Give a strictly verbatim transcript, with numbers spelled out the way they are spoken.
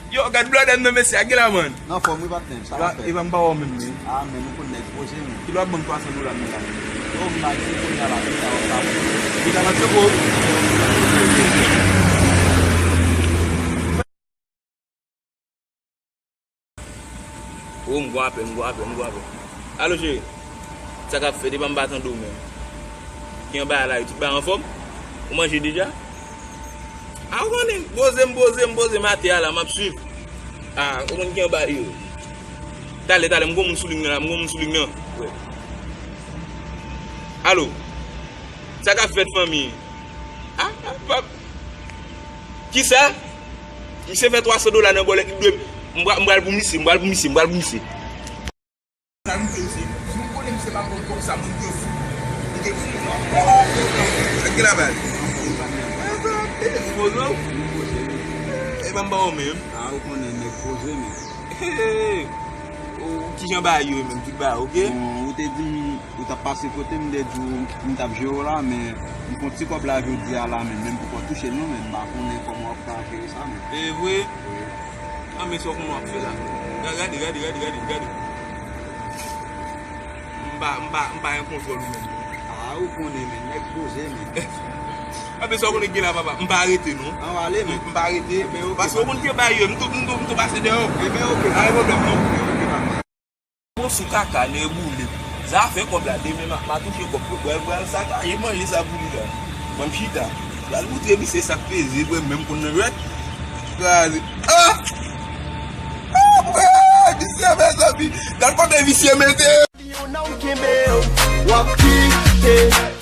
Yo, gad blòdè m nan, mesye, a gen la, man. Nan fòm wi, patnè m, sa va fè. E pa m pa wè w menm, wi. Ah, men nou konn nèg poze, men. Kilè w ap ban m twa san dola m la? Yo, m pa gen kounye a la, kounye a w ap sa. Li ka bat sou kou. Oh, m gon apèl, m gon apèl, m gon apèl. Alo, cheri. Sa k ap fèt? Epa m pa tande w menm. Ki anba a la, yo tout bagay anfòm? Ou manje deja? A, ou konnen, poze m, poze m, poze m atè a la, m ap swiv. A, ou konn ki anba yo. Talè, talè, m gon moun sou liy nan la, m gon moun sou liy nan. Alo. Sa k ap fèt, fanmi? A, a, pa. Kisa? Misye fè twa san dola nan bòlèt, li dwe. M pral, m pral pou misye, m pral pou misye, m pral pou misye. Sa m fè misye? Si m konnen misye pa konn kòb sa, moun te fou. Li te fou. Sa ki la baz? E pa m ba w menm. A, ou konnen nèg poze, men. Ou kijan bagay yo ye menm, tout bagay, oke? Bon, ou te di m, ou t ap pase kote m, m te di w m t ap jere w la, men m fè yon ti kòb la jodi a la, men menm pou kò touche l non, men m pa konnen kòman w ap ka jere sa, men. E vre? Wi. A, men sa w konnen w ap fè la. Gade, gade, gade, gade, gade. M pa, m pa, m pa gen kontwòl ou menm. A, ou konnen, men, nèg poze, men. A, men sa w konnen gen la, papa. M pa rete, non. An, w ale, men. M pa rete. Paske w konn ki bagay yo, m tou, m tou, m tou pase dèyè w. Ebyen, oke. Pa gen pwoblèm, non. Bon, sou kaka, nèboule. Sa fè kòb la, demen m a, m a touche kòb. Pral, pral sakaje manje sa pou li la. Ban m chita. Pral moutre misye sa k peze, vre, menm konn nan jwèt. Kraze. Ah! Ah, bwè! Misye, mezanmi. Gad kote visye mete. Yon nan w kenbe, w ap kite.